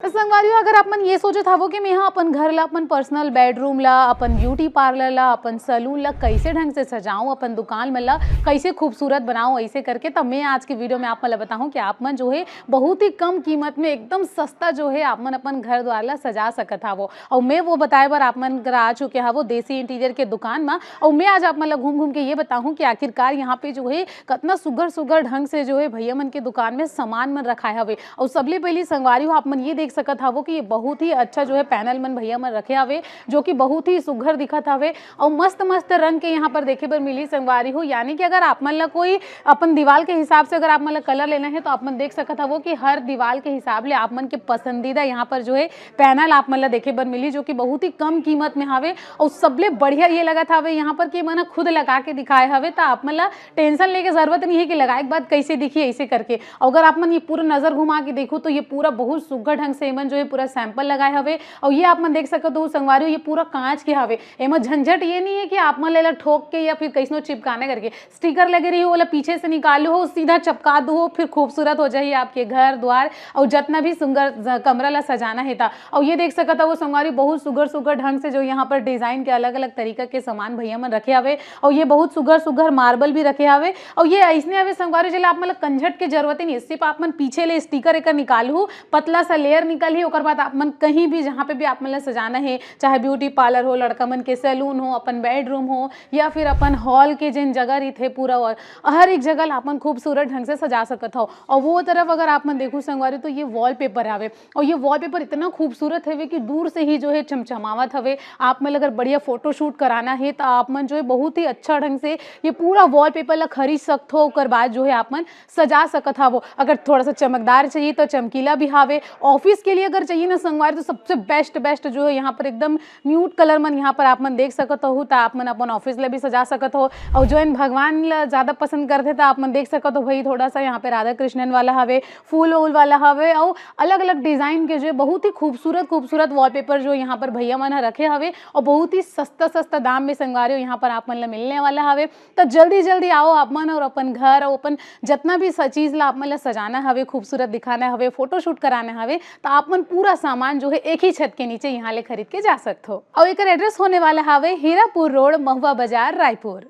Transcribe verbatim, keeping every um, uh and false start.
संगवारी हो, अगर आप मन ये सोचत हवो कि मैं ह अपन घर ला, अपन पर्सनल बेडरूम ला, अपन ब्यूटी पार्लर ला, अपन सैलून ला कैसे ढंग से सजाऊं, अपन दुकान मन ला कैसे खूबसूरत बनाऊं, ऐसे करके, तब मैं आज के वीडियो में आप मन ला बताऊं कि आप मन जो है बहुत ही कम कीमत में एकदम सस्ता जो है आप मन अपन घर द्वार ला सजा सकत हवो। और मैं वो बताए बर आप मन करा आ चुके हवो देसी इंटीरियर के दुकान में। और मैं आज आप मन ला घूम घूम के ये बताऊं कि आखिरकार यहाँ पे जो है कतना सुघर सुघर ढंग से जो है भैया मन के दुकान में सामान मन रखाए हवे। और सबले पहली संगवारी हो, आप मन ये देख सकत हवो कि ये बहुत ही अच्छा जो है पैनल मन भैया मन रखे हवे, जो कि बहुत ही सुघर दिखत हवे। और मस्त मस्त रंग के यहाँ पर देखे बर मिली संगवारी हो। यानी कि अगर आप मन ला कोई अपन दीवाल के हिसाब से अगर आप मन ला कलर लेना है, तो आप मन देख सकत हवो कि हर दीवाल के हिसाब ले आप मन के पसंदीदा यहाँ पर जो है पैनल आप मन ला देखे बर मिली, जो कि बहुत ही कम कीमत में हवे। और सबले बढ़िया ये लगत हवे यहाँ पर कि ये मन ह खुद लगा के दिखाए हवे, त आप मन ला टेंशन लेके जरूरत नहीं है कि लगाए के बाद कैसे दिखी ऐसे करके। और अगर आप मन ये पूरा नजर घुमा के देखो, तो ये पूरा बहुत सुघर ढंग से एमन जो है पूरा सैंपल लगाए हवे। और ये आप मन देख सकत हो संगवारी हो, ये पूरा कांच के हवे। एमा झंझट ये नहीं है कि आप मन ला एला ठोक के या फिर कैसनो चिपकाना करके। स्टिकर लगे रही हो, ओला पीछे से निकालू हो, सीधा चपका दू हो, फिर खूबसूरत हो जाही आपके घर द्वार और जितना भी सुंदर ज-, कमरा ला सजाना है ता। और ये देख सकत हो संगवारी, बहुत सुघर सुघर ढंग से जो यहाँ पर डिजाइन के अलग अलग तरीका के सामान भैया मन रखे हवे। और ये बहुत सुघर सुघर मार्बल भी रखे हवे। और ये ऐसने हवे संगवारी, जेला आप मन ला कंझट के जरूरत ही नहीं, सिर्फ आप मन पीछे ले स्टिकर एकर निकालू, पतला सा लेयर निकलही, ओकर बाद आप मन कहीं भी, जहाँ पे भी आप मन ला सजाना है, चाहे ब्यूटी पार्लर हो, लड़का मन के सैलून हो, अपन बेडरूम हो, या फिर अपन हॉल के जेन जगह रहिथे पूरा, और हर एक जगह ला अपन खूबसूरत ढंग से सजा सकत हो। और वो तरफ अगर आप मन देखू संगवारी, तो ये वॉलपेपर हवे, और ये वॉलपेपर इतना खूबसूरत हवे कि दूर से ही जो है चमचमावत हवे। आप मन अगर बढ़िया फोटोशूट कराना है, तो आप मन जो है बहुत ही अच्छा ढंग से ये पूरा वॉलपेपर ला खरीद सकत हो। ओकर बाद जो है आप मन सजा सकत हवो। अगर थोड़ा सा चमकदार चाहिए, तो चमकीला भी हावे। ऑफिस के लिए अगर चाहिए ना संगवारी, तो सबसे बेस्ट बेस्ट जो है यहाँ पर एकदम न्यूड कलर मन यहाँ पर आप मन देख सकत हो, त आप मन अपन ऑफिस ला भी सजा सकत हो। और जो इन भगवान ला ज्यादा पसंद करथे, त आप मन देख सकत हो भाई, थोड़ा सा यहाँ पे राधा कृष्णन वाला हवे, फूल वूल वाला हवे, और अलग अलग डिजाइन के जो है बहुत ही खूबसूरत खूबसूरत वॉलपेपर जो यहाँ पर भैया मन ह रखे हवे, और बहुत ही सस्ता सस्ता दाम में संगवारी हो यहाँ पर आप मन ला मिलने वाला हवे। तो जल्दी जल्दी आओ आप मन और अपन घर और अपन जितना भी स-, चीज ला आप मन ला सजाना हवे, खूबसूरत दिखाना हवे, फोटोशूट कराना हवे, तो आप मन पूरा सामान जो है एक ही छत के नीचे यहाँ ले खरीद के जा सकत हो। और एकर एड्रेस होने वाला हवे हीरापुर रोड, महुआ बाजार, रायपुर।